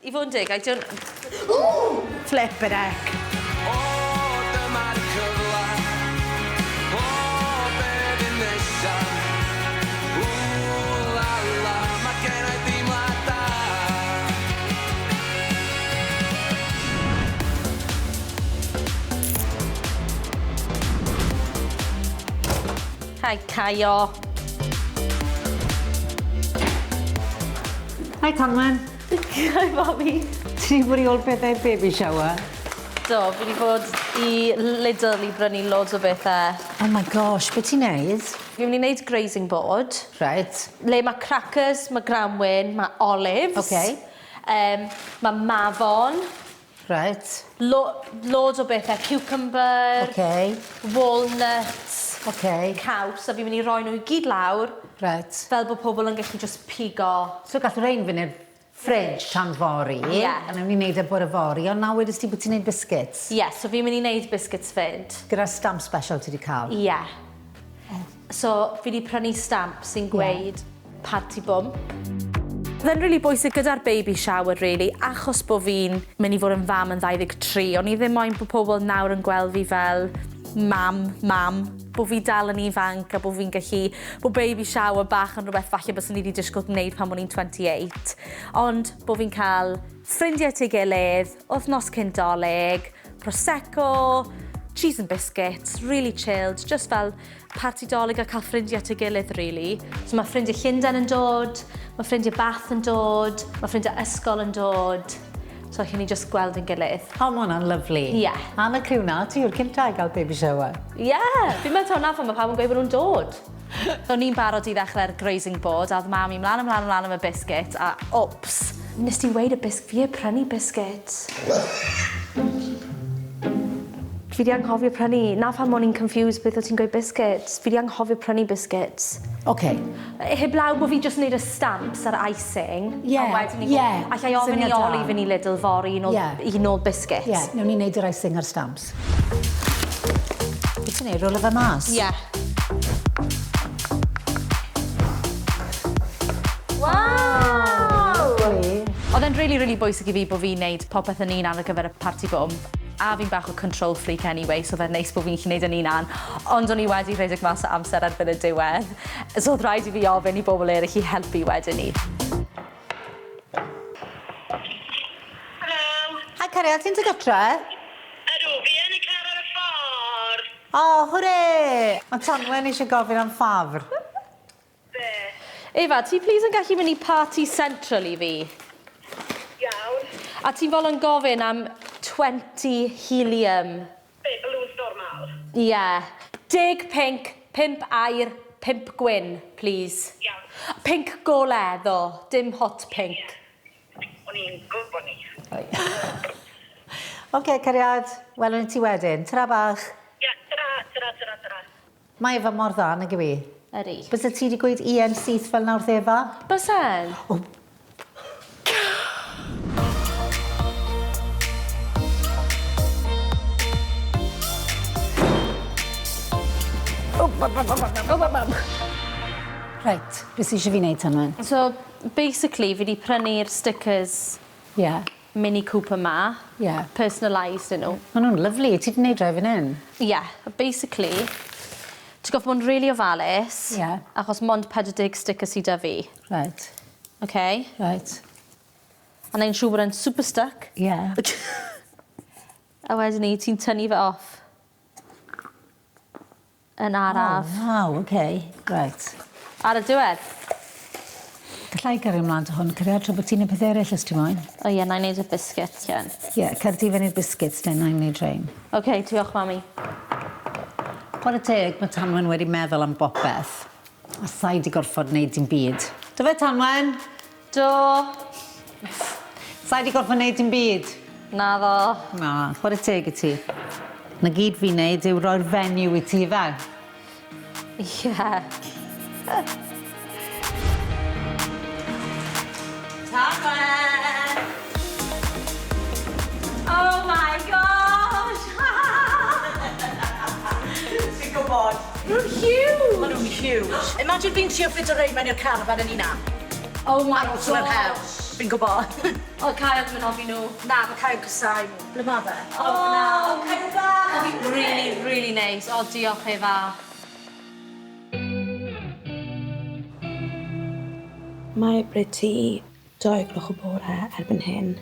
I fod yn deg, I don't... Flippin' heck. O, dyma'r cyfle. O, be fydd nesa? Ww, la la, mae gen i deimlad da. Hi, Caio. Hi, Tanwen. Hi, Mami. Ti 'di bod i ôl pethau i'r baby shower? Do, fi 'di bod i Lidl i brynu loads o bethe. Oh my gosh, be' ti'n neud? Fi myn' i neud grazing board. Reit. Le ma' crackers, ma' grawnwin, ma' olives. Oce. Yym ma' mafon. Reit. Lo- loads o bethe, cucumber. Oce. Walnuts. Oce. Caws, a fi myn' i roi nhw i gyd lawr. Reit. Fel bod pobl yn gallu jyst pigo. So gall rein fynd i'r fridge tan fory. Ie. A newn ni neud e bore fory, ond nawr wedest ti bod ti'n neud biscuits. Ie, so fi'n mynd i neud biscuits 'fyd. Gyda'r stamp special ti 'di ca'l. Ie. So fi 'di prynu stamp sy'n gweud parti bwmp. Oedd e'n rili bwysig gyda'r baby shower rili achos bo' fi'n myn' i fod yn fam yn 23 o'n i ddim moyn bo' pobol nawr yn gweld fi fel mam mam. Bo' fi dal yn ifanc a bo' fi'n gallu bo' baby shower bach yn rwbeth falle byswn i 'di disgwl gneud pan o'n i'n 28 ond bo' fi'n ca'l ffrindie at ei gilydd, wthnos cyn 'Dolig, prosecco, cheese and biscuits, really chilled, just fel parti 'Dolig a cael ffrindiau at ei gilydd really. So mae ffrindiau Llundain yn dod, mae ffrindiau Bath yn dod, mae ffrindiau ysgol yn dod. So allwn ni just gweld ein gilydd. O, ma' hwnna'n lyfli. Ie. A yn y criw 'na, ti yw'r cynta i gael baby shower. Ie! Fi'n meddwl taw 'na pham ma' pawb yn gweud bod nhw'n dod. O'n i'n barod i ddechrau'r grazing board a o'dd mam i mlan a mlan a mlan am y biscuit a wps! Nes ti weud y bisg fi 'eb prynu biscuits. Fi 'di anghofio prynu. 'Na pham o'n i'n confused beth o' ti'n gweud biscuits. Fi 'di anghofio prynu biscuits. Oce. Heblaw bo' fi jyst neud y stamps a'r icing. Ie, A wedyn 'ny ie. Alla i ofyn i Syniad da. Oli fyn' i Lidl fory i nôl... Ie. I nôl biscuits. Ie, newn ni neud yr icing a'r stamps. Be ti'n neud, rolo fe mas? Ie. Waw! Oedd e'n rili rili bwysig i fi bo' fi'n neud popeth yn unan ar gyfer y parti bwmp. A fi'n bach o control freak anyway so o'dd e'n neis bo' fi'n gallu neud e'n unan. Ond o'n i wedi rhedeg mas o amser erbyn y diwedd. So o'dd rhaid i fi ofyn i bobl eryll i helpu wedyn 'ny. Helo. Hi cariad, ti'n dod gatre? Ydw, fi yn y car ar y ffordd. O, hwre! Mae Tanwen eisiau gofyn am ffafr. Be? Efa, ti plîs yn gallu mynd i Party Central i fi? Iawn. A ti'n fodlon gofyn am 20 helium? Be, balloons normal? Ie. Deg pinc, pump aur, pump gwyn, plîs. Iawn. Pinc gole, ddo, dim hot pink. Ie. O'n i'n gwybod 'ny. Oce, cariad. Welwn ni ti wedyn. Tara bach. Ie, tara, tara, tara, tara. Mae Efa mor dda, nag yw 'i? Ydi. Byse ti 'di gweud ie yn syth fel 'na wrth Efa? Bysen. O! Reit, be sy isie fi neud Tanwen? So, basically, fi 'di prynu'r stickers Ie. Mini Cooper 'ma. Ie. Personalised 'yn nhw. Ma' nw'n lyfli. Ti 'di neud rhai fan 'yn? Ie. Basically, ti gorffod bod yn rili ofalus. Ie. Achos mond 40 sticker sy 'da fi. Reit. Oce? Reit. A neud yn siŵr bod e'n super stuck. Ie. A wedyn 'ny ti'n tynnu fe off. Yn araf. O waw oce. Reit. Ar y diwedd. Galla i gario mlan 'da hwn cariad tra bo' ti'n neud pethe eryll os ti moyn. O ie 'nai neud y biscuits ie. Ie cer di fyny'r biscuits te 'nai neud rhein. Oce diolch mami. Chware teg ma' Tanwen wedi meddwl am bopeth. A sai 'di gorffod neud dim byd. Do fe Tanwen? Do. Sai 'di gorffod neud dim byd. Naddo. Na, chware teg i ti. 'Na gyd fi'n neud yw roi'r venue i ti ife? Ie. Tanwen! Oh my gosh! Fi'n gwbod. Ma' nw'n huge! Ma' nw'n huge. Imagine fi'n trio ffito rein mewn i'r carafan yn unan. Oh my Ar ôl gosh! Fi'n gwbod. O, Caio ddim yn hoffi nhw. Na, mae Caio'n casau nhw. Ble ma fe? O, na. O, Caio bach. Really, really nice. O, diolch Efa. Mae bryd i 2 gloch o bore erbyn hyn.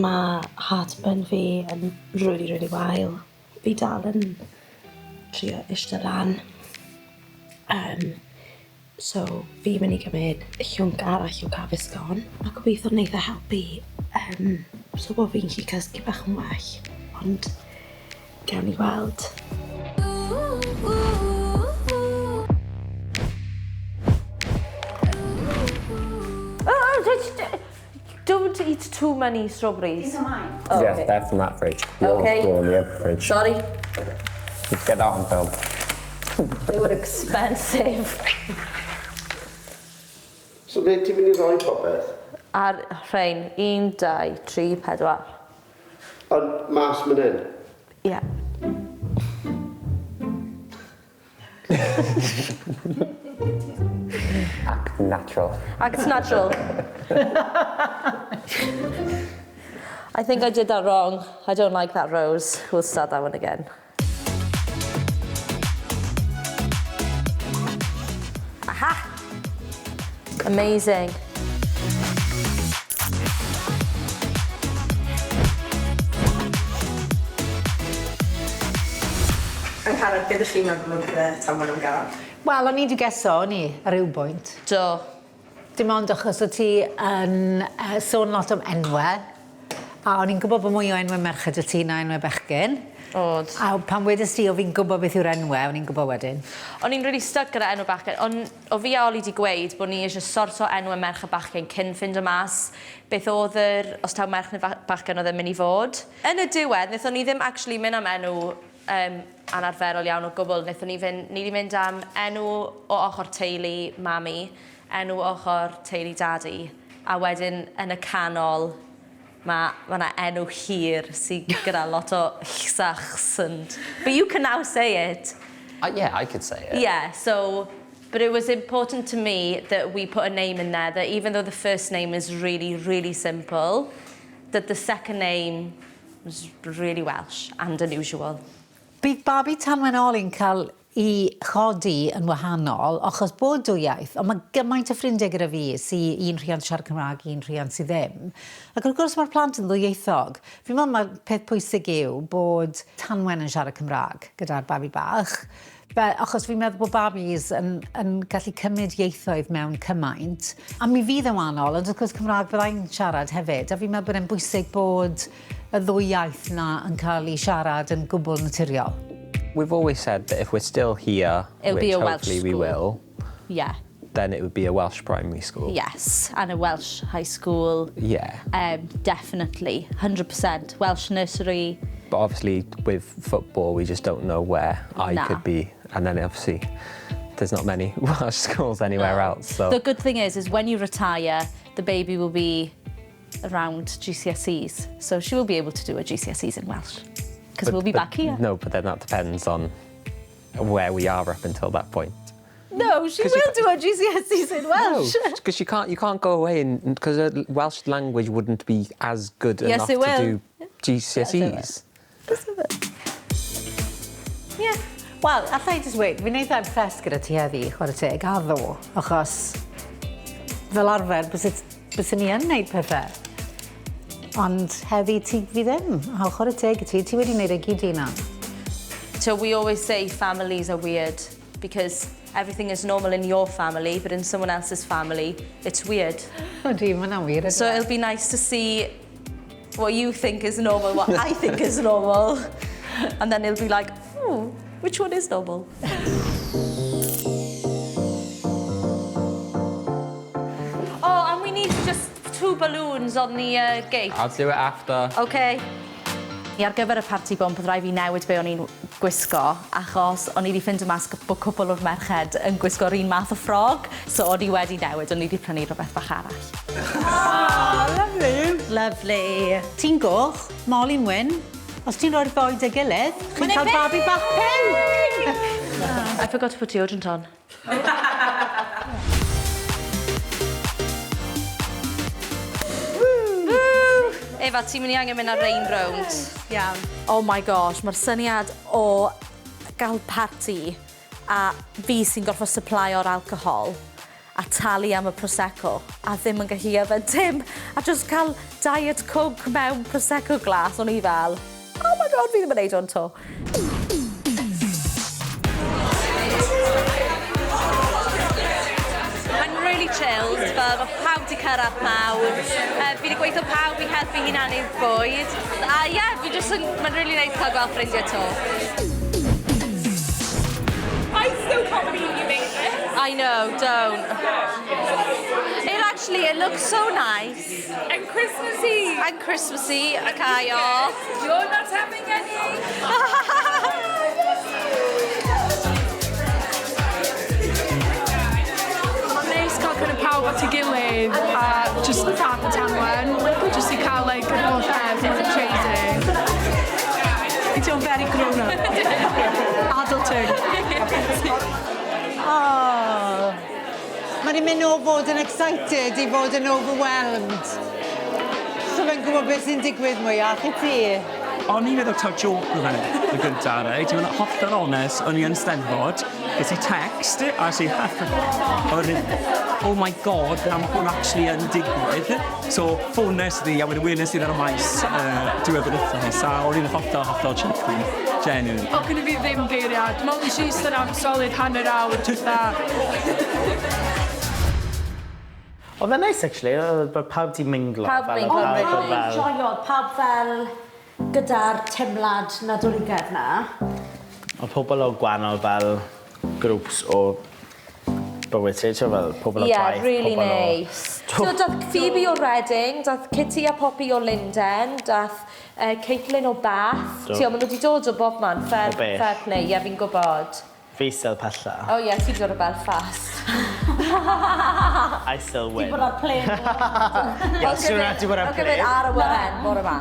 Mae heartburn fi yn really, really wael. Fi dal yn trio eistedd lan. So fi mynd i gymryd llwnc arall o Gaviscon a gobeithio wneith e helpu so bod fi'n gallu cysgu bach yn well. Ond gawn ni weld. Oh, don't eat too many strawberries. These are mine. Oh, Yeah, okay. they're from that fridge. Yours Okay. go in the other fridge. Sorry. Let's get that on film. They were expensive. So ble ti'n mynd i roi popeth? Ar rhain, 1, 2, 3, 4. Ond mas man hyn? Yeah. Act natural. Act natural. I think I did that wrong. I don't like that rose. We'll start that one again. Aha! Amazing. Angharad, beth ydych chi'n meddwl o'r Tanwen am Gareth? Wel, o'n i wedi geso, o'n i, ar ryw bwynt. Do. Dim ond achos o ti yn sôn lot am enwau, a o'n i'n gwybod bod mwy o enwau merched y ti na enwau bechgyn. Oedd. A pan wedys ti o fi'n gwybod beth yw'r enwau, o'n i'n gwybod wedyn. O'n i'n really stuck gyda enw bachgen, ond o fi a Oli 'di gweud bod ni eisiau sorto enwau merch a bachgen cyn ffindo mas beth oedd yr, os taw merch neu bachgen oedd e'n mynd i fod. Yn y diwedd, wnaethon ni ddim actually mynd am enw anarferol iawn o gwbl. Wnaethon ni fynd, ni wedi mynd am enw o ochr teulu mami, enw o ochr teulu dadi, a wedyn yn y canol mae 'na enw hir sydd gyda lot o chsachs and... But you can now say it. Yeah, I could say it. Yeah, so, but it was important to me that we put a name in there that even though the first name is really, really simple, that the second name was really Welsh and unusual. Bydd babi Tanwen Oli'n cael i chodi yn wahanol achos bod dwy iaith, ond mae gymaint o ffrindiau gyda fi sy'n un rhiant siarad Cymraeg, un rhiant sydd ddim. Ac wrth gwrs mae'r plant yn ddwyieithog. Fi'n meddwl mae'r peth pwysig yw bod Tanwen yn siarad Cymraeg gyda'r babi bach. Be, achos fi'n meddwl bod babis yn gallu cymryd ieithoedd mewn cymaint. A mi fydd yn wahanol, ond wrth gwrs Cymraeg byddai'n siarad hefyd. A fi'n meddwl bod e'n bwysig bod y ddwy iaith na yn cael ei siarad yn gwbl naturiol. We've always said that if we're still here, It'll which be a Welsh hopefully we school. will, then it would be a Welsh primary school. Yes, and a Welsh high school. Definitely, 100%. Welsh nursery. But obviously with football, we just don't know where I Na. could be. And then obviously there's not many Welsh schools anywhere else. So The good thing is when you retire, the baby will be around GCSEs. So she will be able to do her GCSEs in Welsh. Because we'll be back here. No, but then that depends on where we are up until that point. No, she 'Cause you will do her GCSEs in Welsh. No, because you can't go away and because the Welsh language wouldn't be as good Yes, enough it to will. do GCSEs. Yeah. Wel, allai jyst weud, fi'n eitha impressed gyda ti heddi, chwarae teg, a ddo, achos fel arfer, bys ni yn neud pethau. Ond heddi ti fi ddim. A chwarae teg i ti, ti wedi neud e gyd i na. So we always say families are weird because everything is normal in your family, but in someone else's family, it's weird. Ydy, mae hwnna'n wir. So it'll be nice to see what you think is normal, what I think is normal. And then it'll be like, "Ooh, which one is normal?" Oh, and we need just two balloons on the gate. I'll do it after. Okay. I ar gyfer y parti bump, oedd rhaid fi newid be o'n i'n gwisgo, achos o'n i wedi ffindo mas bod cwpl o'r merched yn gwisgo'r un math o ffrog, so o'n i wedi newid, o'n i wedi prynu rhywbeth bach arall. Oh, lovely. Lovely. Ti'n goch, Molly'n wyn. Os ti'n rhoi'r ddou 'da'i gilydd, chi'n cael babi bach pink. I forgot to put deodorant on. Efa, ti'n mynd i angen mynd ar rein rownd. Iawn. Oh my gosh, mae'r syniad o gael parti a fi sy'n gorfod supplyo'r alcohol a talu am y Prosecco a ddim yn gallu yfed dim a just cael Diet Coke mewn Prosecco glass, o'n i fel, oh my god, fi ddim yn neud hwn 'to. Mae'n really chilled, fel mae pawb 'di cyrraedd nawr. Fi 'di gweithio pawb i helpu hunanu'r bwyd. A ie, yeah, fi jyst yn... Mae'n really neis cael gweld ffrindiau 'to. I still can't believe you made this. I know, don't. It actually, it looks so nice. And Christmassy. And Christmassy, okay, y'all. You're not having any. Mae'n neis cael kind of pawb at ei gilydd a just Dad a Tanwen, just i cael like yr holl peth, mae'n crazy. Fi teimlo'n very grown up. Adulting. Oh. Mae 'di mynd o fod yn excited i fod yn overwhelmed. So fe'n gwybod beth sy'n digwydd mwyach i ti. O'n i'n meddwl taw joke oedd hynny, y gyntaf, reit? Dwi'n hollol onest, o'n i yn Steddfod, ges i text, a es i, o'n i, oh my god, am hwn actually yn digwydd. So, ffones fi, a wedyn weles i ar y maes diwedd yr wythnos, a o'n i'n hollol, hollol chuffed, genuine. O, gyda fi ddim geiriau. Dwi'n meddwl nes i eistedd am solid hanner awr. Fatha. Oedd e'n nice, actually. Oedd bod pawb 'di minglo. Pawb fel, minglo, oedd really. pawb fel. Joio, pawb fel gyda'r teimlad Nadoligaidd na. Oedd pobl o gwahanol fel grŵps o bywyd ti, ti'n fel pobl o Yeah, gwaith, really pobl o nice. So, dath Phoebe o Reading, dath Kitty a Poppy o Lundain, dath Caitlin o Bath. Do. Ti'n maen nhw wedi dod o bob man. Fair, O bell. fair play, ie, yeah, fi'n gwybod. Fi still pella. Oh yeah, ti'n dod o Belfast. I still win. Bod ar plane. Ie, siwr na ti bod ar I'll give it plane. ar awyren, bore ma.